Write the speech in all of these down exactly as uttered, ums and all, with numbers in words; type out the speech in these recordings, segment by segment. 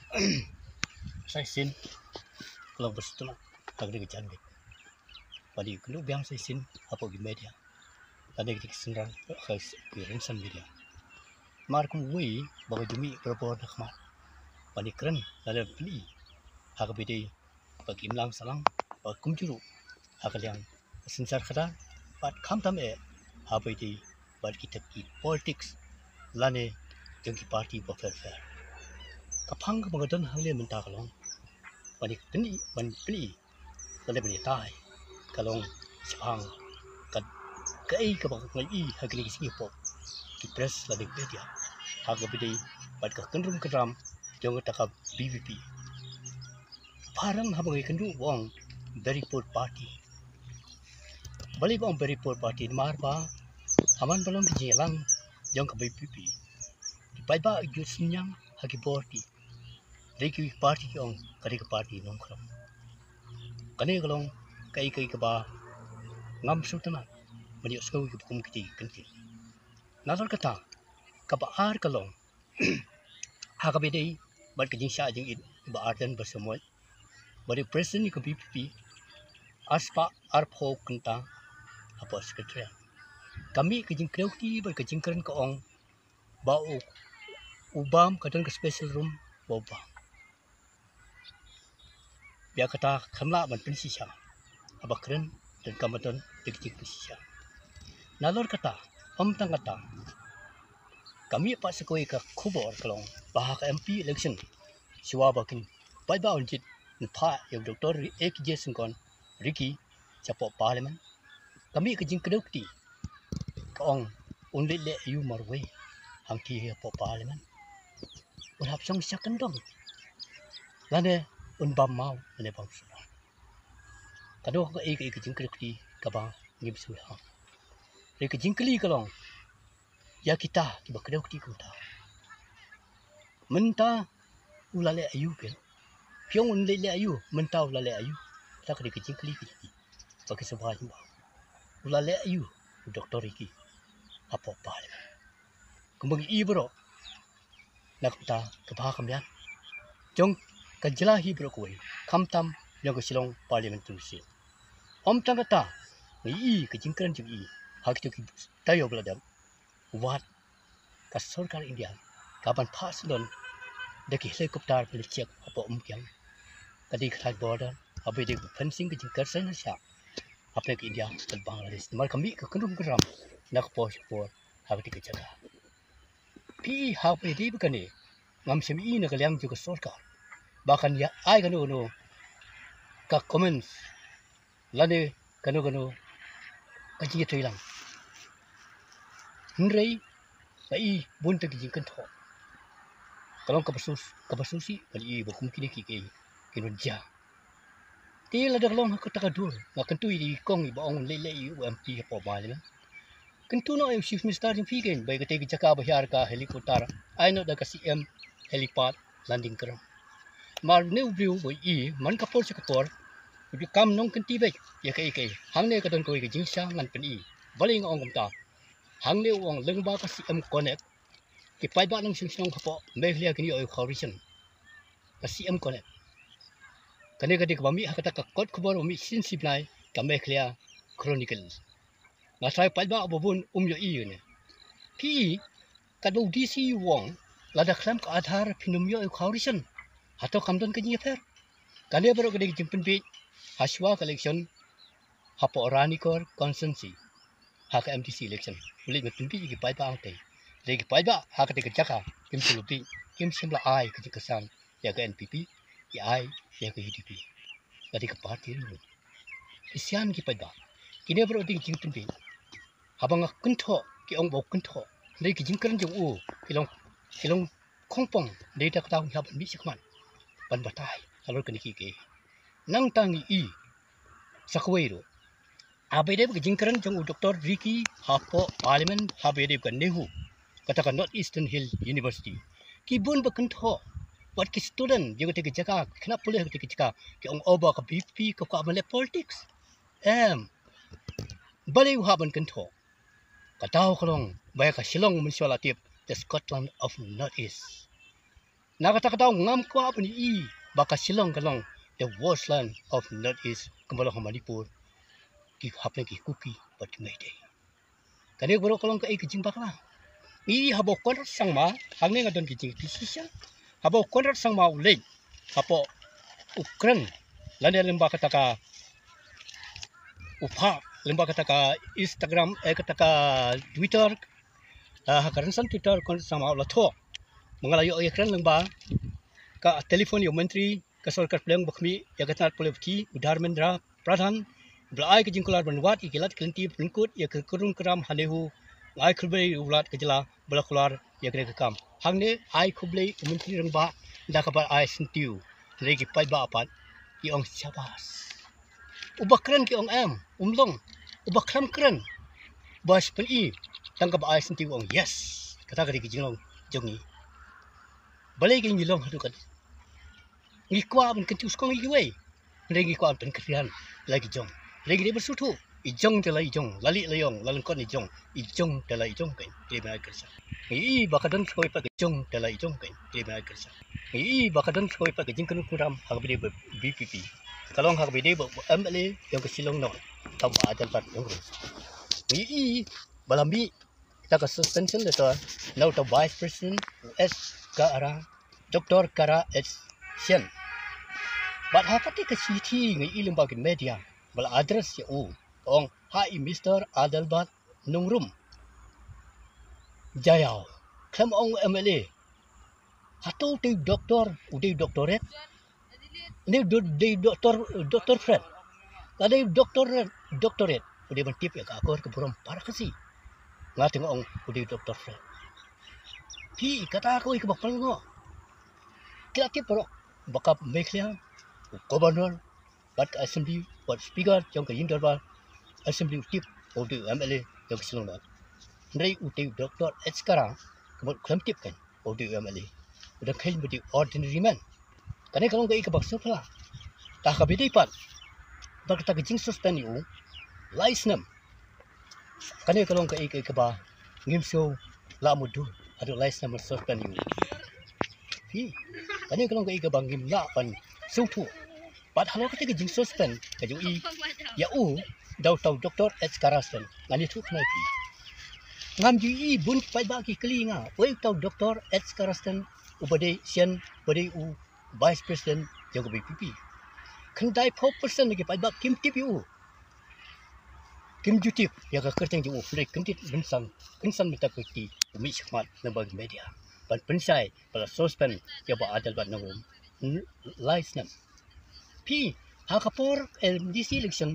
Sa shisien ka long ba sdang ha kane ka janmiet ba dei kynduh biang sa shisien hapoh ki media lane ki synran ha ki rynsan media. Namar kum uwei ba ka jingmih barabor na khmat ban ïakren lane ban pyni ha kaba dei ba ki imlang sahlang ba kumjuh ruh ha ka liang ka synshar khadar bad khamtam eh ha kaba dei bad kita ki politics lane jong ki party bapher bapher. Ka phang kaba nga don hangne mynta ka long ban pyni, ban pyni lane ban ïatai ka long shaphang ka, kaei kaba nga ïohi ha kine ki sngi hapoh ki press lane media ha kaba dei bad ka kynrum kynram jong kata ka VPP. Phareng haba ngi kynduh ba ong very poor party. Balei ba ong very poor party? Namar ba ha man ba long ka jingïalang jong ka VPP, ki paidbah ki ju synñiang ha ki bor ki, dei ki party ki ong ka dei ka party nongkhrong. Kane ka long kaei kaei kaba ngam sngewtynnat ban ïohsngew ïa kiba kum kiti ki kyntien. Nalor kata, kaba ar ka long ha kaba dei bad ka jingshah jingit i Bah Ardent Basaiawmoit ba dei president ka VPP arspah arphew kynta hapoh secretariat. Ka mih ka jingkdew kti bad ka jingkren ka ong ba u, u bam ka don ka special room ba u bam. Bad kata kam lah ban pynshisha. Haba kren don kam don da ka jingpynshisha. Nalor kata, ym tang kata, ka mih pat sa kawei ka khubor ka long ba ha ka MP election shuwa ba kin paidbah un jied, yn phah ïa u Doctor A K J Syngkon, Ricky, shapoh parliament. Ka mih ka jingkdew kti, ka ong un leit leh aiu marwei hangtei hapoh parliament. Un hap shong sha kyndong lane un bam maw lane bam shuwa. Ka dei kaei kaei ka jingkdew kti kaba ngim sngewthuh. Te ka jingkylli ka long ïa kita kiba kdew kti kumta, mynta u la leh aiu? Phi ong un leit leh aiu, mynta u la leh aiu? Kata ka dei ka jingkylli ka jong ki ba ki sngewbha jingba u la leh aiu u Doctor Ricky hapoh parliament. Kumba ngi i baroh na ka bynta ka bha ka miat jong ka jylla hi baroh kawei, khamtam jong ka Shillong Parliamentary Seat. Ym tang kata, ngi i ka jingkren jong i ha kito ki taïew ba la dep, wat ka sorkar India ka ban phah syndon da ki helicopter ban check hapoh Umkiang. Ka dei ka thaiñ border, haba dei ka fencing, ka jingkyrshan sha hapdeng ka India bad Bangladesh. Namar ka mih ka kynrum kynram na ka por sha ka por ha kata ka jaka. Phi i haba dei ba kane, ngam shym i na ka liang jong ka sorkar ba kan ïa ai kano kano ka comments lane kano kano ka jingïatreilang. Hynrei nga i bun te ki jingkynthoh. Ka long kaba sngewsih, kaba sngewsih ban i ba kum kine ki, ki, ki nongjia. Te lada ka long ha kata ka dur, nga kyntu ïa i kong iba ong un leit leh aiu u MP hapoh Parliament. Kyntu noh ïa u Chief Minister jong phi kein ba ïa katei ka jaka ba hiar ka helicopter, ai noh da ka C M helipad landing ground. Namar une u briew ba i man ka por sha ka por u ju kam nongkynti beit ïa kaei kaei. Hangne ka don kawei ka jingshisha ngan pyni. Balei nga ong kumta? Hangne u ong lyngba ka C M Connect, ki paidbah nongshong shnong hapoh Meghalaya kin ïoh ïa u khaw ration. Ka C M Connect. Kane ka dei kaba mih ha kata ka kot khubor ba mih shisien shi bnai, ka Meghalaya Chronicle. Nga tharai paidbah ba bun um ïohi ïa une. Phi i, katba u D C u ong, lada khlem ka Aadhaar phin ym ïoh ïa u khaw ration. Hato kam don ka jingïapher? Kane baroh ka dei ka jingpynbiej ha shuwa ka election hapoh Ranikor constituency ha ka M D C election. U leit ban pynbiej ïa ki paidbah hangtei. Dei ki paidbah ha katei ka jaka kim shym la biej, kim shym la ai ka jingkyrshan ïa ka N P P, ki ai ïa ka U D P. Ka dei ka party ruh. Ki sian ki paidbah. Kine baroh dei ki jingpynbiej. Haba nga kynthoh, ki ong ba u kynthoh. Dei ki jingkren jong u, ki long, ki long khongpong, dei ta kata u hap ban mih shakhmat ban batai halor kine kiei kiei. Nangta ngi i sa kawei ruh, haba ïadei bad ka jingkren jong u Doctor Ricky hapoh Parliament, haba ïadei bad ka NEHU, kata ka North Eastern Hill University, ki bun ba kynthoh, wat ki student jong kata ka jaka, ki khynnah pule ha kata ka jaka, ki ong, o ba ka VPP ka kwah ban leh politics. Em, balei u hap ban kynthoh? Ka daw ka long ba ïa ka Shillong mynshuwa la tip, the Scotland of North East. Na kata ka daw ngam kwah ban ïohi ba ka Shillong ka long the worst land of North East, kumba long ha Manipur, ki hapdeng ki Kuki bad ki Meitei. Kane baroh ka long kaei ka jingbakla. Ngi ïohi haba u Conrad Sangma, hangne nga don ki jingkit shisha. Haba u Conrad Sangma u leit hapoh, u kren lane lyngba kata ka, u phah lyngba kata ka Instagram, eh, kata ka Twitter, ah, ha ka rynsan Twitter u Conrad Sangma u la thoh ba nga la ïoh ïakren lyngba ka telephone ïa u Myntri ka sorkar pdeng ba khmih ïa ka tnat pule bti u Dharmendra Pradhan, ba la ai ka jingkular ban wad ïa ki lad ki lynti ba pynkut ïa ka kyrduh kyrram ha NEHU. Nga ai khublei u Lat ka jylla ba la kular ïa kane ka kam. Hangne ai khublei u Myntri Rangbah da kaba ai syntiew. Hynrei ki paidbah pat ki ong shabas. Uba kren ki ong em, um long. Uba khlem kren, ba shu pyni tang kaba ai syntiew ong yes. Kata ka dei ka jinglong jong ngi. Balei ka ngi long haduh katne? Ngi kwah ban kyntiew skong ïa kiwei, hynrei ngi kwah ban pynkhrian la ki jong. Hynrei ngi dei ban sngewthuh, i jong te la i jong, la lieh la ïong, la lyngkot i jong, i jong te la i jong kein, dei ban ai kyrshan. Ngi i ba ka don skoi pat ka jong te la i jong kein, dei ban ai kyrshan. Ngi i ba ka don skoi pat ka jingkynrup kynram ha kaba ïadei bad VPP. Ka long ha kaba ïadei bad u MLA jong ka Shillong North, tang ba Adelbert Nongrum. Ngi i ba la mih da ka suspension letter na uta u Vice President u S Kara, Doctor Kara H Sien. Bad ha kata ka shithi ngi i lyngba ki media ba la address ïa u, ka ong ha i Mister Adelbert Nongrum. Jaïaw, khlem ong MLA. Hato u dei doctor, u dei doctorate? Ne u dei doctor, doctor Fred? Lada u dei doctor, doctorate, u dei ban tip ïa ka akor ka burom para Khasi. Nga te nga ong u dei doctor Fred. Phi, kata kawei kaba pynlyngngoh. Ki la tip baroh ba ka Meghalaya, u governor, bad ka assembly, bad speaker jong ka ïing dorbar assembly u tip ba u dei u MLA jong ka Shillong North. Hynrei u dei u doctor H Kara, ka mut u khlem tip kein ba u dei u MLA. U dang kheiñ ba u dei u ordinary man. Kane ka long kaei kaba sngewphylla. Te ha kaba ïadei pat bad kata ka jingsuspend ïa u lai snem. Kane ka long kaei kaei kaba ngim sngewlah mutdur haduh lai snem ban suspend ïa u. Phi, kane ka long kaei kaba ngim lah ban sngewthuh. Bad halor kata ka jingsuspend ka jong i ïa u da uta u doctor H Kara Sien, ngan ïathuh khnang ïa phi. Ngam ju i, bun ki paidbah ki kylli ïa nga, uei uta u doctor H Kara Sien uba dei, Sien uba dei u Vice President jong ka VPP. Khyndai phew percent na ki paidbah kim tip ïa u. Kim ju tip ïa ka kyrteng jong u, hynrei kyntiew kynsan, kynsan mynta ka kti u mih shakhmat lyngba ki media ban pynshai ba la suspend ïa u Bah Adelbert Nongrum lai snem. Phi, ha ka por MDC election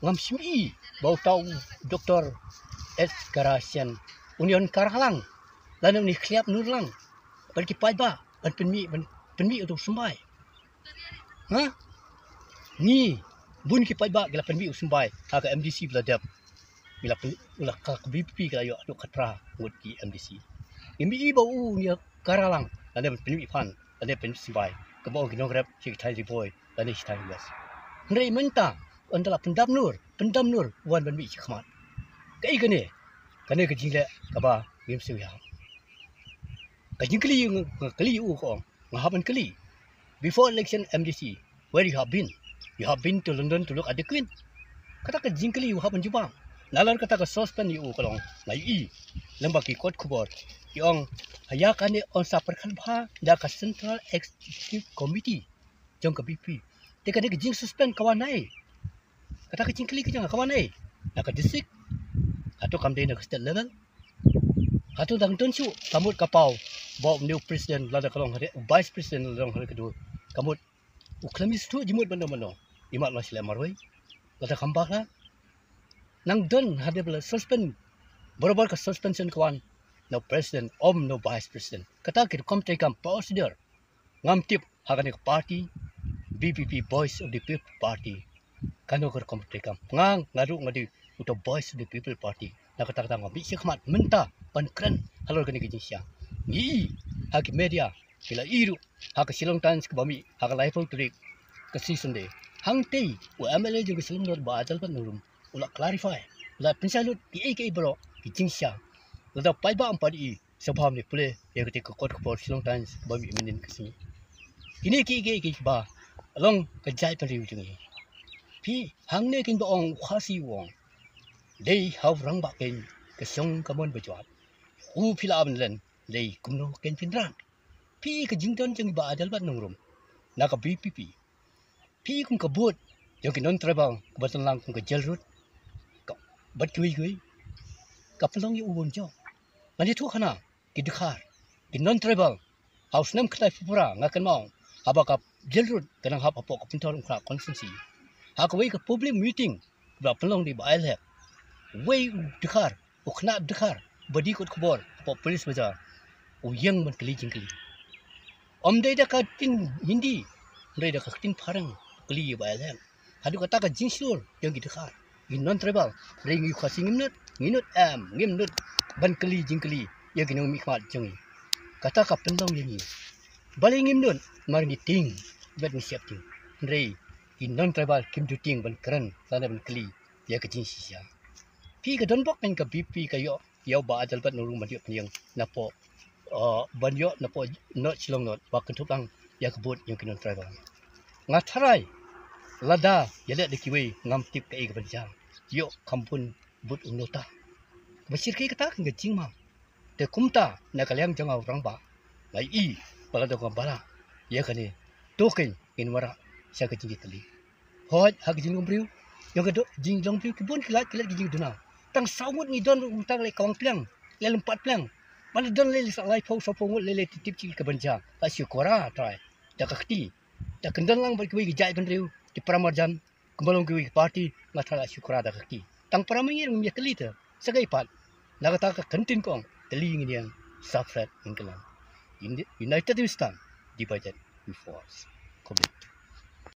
ngam shym i ba uta u doctor H Kara Sien un ïa un kar lang lane un ïa khliap nur lang bad ki paidbah ban pynmih, ban pynmih uta u symbai. Ha? Ngi, bun ki paidbah ki la pynmih u symbai ha ka MDC ba la dep. Ki la pyn-, u la ka, ka VPP ki la ïoh haduh khatphra ngut ki MDC. Ngim i ba u un ïa kar lang lane ban pynmih phan lane pynmih symbai, kaba ong ki nongrep sha ki thaiñ Ri Bhoi lane sha ki thaiñ West. Hynrei mynta ynda la pyndam nur, pyndam nur, wan ban mih shakhmat. Kaei kane? Kane ka jingleh kaba ngim sngewthuh. Ka jingkylli nga kylli ïa u, ka ong, nga hap ban kylli. Before election MDC, where you have been? You have been to London to look at the Queen. Kata ka jingkylli u hap ban jubab. Nalor kata ka suspend ïa u, ka long, nga ïohi lyngba ki kot khubor ki ong, ha ïa kane un sa pyrkhat bha da ka Central Executive Committee jong ka VPP. Te kane ka jingsuspend ka wan naei? Kata ka jingkylli ka jong nga, ka wan naei? Na ka district? Hato kam dei na ka state level? Hato dang don shuh ka mut ka paw ba une u president lada ka long ha ri-, u vice president lada long ha ri ka dur, ka mut u khlem ïa sngewthuh jingmut ban don ban long, imat la shlem marwei. Lada kam bakla, nang don hadien ba la suspend, barabor ka suspension ka wan na u president, ym na u vice president. Kata ki rukom treikam, procedure. Ngam tip ha kane ka party VPP, Voice of the People Party, kano ka rukom treikam. Nga, nga ruh nga dei uta Voice of the People Party. Na kata ka daw nga mih shakhmat mynta ban kren halor kane ka jingshisha. Ngi i ha ki media, ki la i ruh ha ka Shillong Times kaba mih ha ka laiphew tarik ka sngi Sunday. Hangtei u MLA jong ka Shillong North Bah Adelbert Nongrum u la clarify, u la pynshai lut kiei kiei baroh ki jingshisha. Lada paidbah ym pat i, shaphang ne pule ïa kata ka kot khubor Shillong Times ba mih mynnin ka sngi. Kine ki ki ki ba long ka jaitbynriew jong ngi. Phi hangne kin ba ong u Khasi u ong, dei ha u rangbah ken ka shong ka mon ba jwat. U phi la ban len, dei kumno ken pynran. Phi ka jingdon jong i Bah Adelbert Nongrum na ka B P P. Phi kum ka vote jong ki non tribal kaba tang lang kum ka jail road, ka bad kiwei kiwei, ka pynlong ïa u bun jong. Ngan ïathuh hana, ki dkhar, ki non tribal, ha u snem khyndai phew phra nga kynmaw, haba ka jail road ka nang hap hapoh ka Pynthorumkhrah constituency, ha kawei ka public meeting ba pynlong da i Bah Ailhek, wei u dkhar, u khynnah dkhar ba dei kot khubor hapoh police bazar, u ïeng ban kylli jingkylli. Ym dei da ka ktien Hindi, ym dei da ka ktien phareng, kylli ïa i Bah Ailhek. Haduh kata ka jingshlur jong ki dkhar, ki non tribal, hynrei ngi u Khasi ngim nud, ngi nud em, ngim nud ban kylli jingkylli ïa ki nongmihkhmat jong ngi. Kata ka pynlong ïa ngi. Balei ngim nud? Namar ngi tieng, bad ngi sheptieng. Hynrei ki non tribal kim ju tieng ban kren lane ban kylli ïa ka jingshisha. Phi, ka don bok ken ka B P P ka ïoh ïa u Bah Adelbert Nongrum ban ïoh pynïeng napoh, uh, ban ïoh napoh North Shillong North, ba kynthup lang ïa ka vote jong ki non tribal. Nga tharai lada ïaleh da kiwei ngam tip kaei kaban jia. Ïoh kham bun vote u nota. Ba shyrkhei kata ken ka jingma. Te kumta na ka liang jong nga u rangbah, nga i ba lada ka bala ïa kane, to ken ngin wanrah sha ka jingïatylli. Hooid, ha ka jinglong briew, ïa ka doh jinglong briew ki bun ki lait, ki lait ki jingduna. Tang saw ngut ngi don, tang lei kawang pliang, lei lympat pliang. Ban don lei lei sa laiphew sawphew ngut, lei lei tip tip shi kaban jia. La shu kwara Trai da ka kti. Da kyndon lang bad kiwei ki jaitbynriew, ki para marjan, kumba long kiwei ki party, nga tharai la shu kwara da ka kti. Tang para mihngier ngim ïa kylli te, sa kaei pat. Na kata ka kyntien kong, tylli ngin ïeng, separate ngin kylla. Uni-, united we stand, divided we fall. Khublei.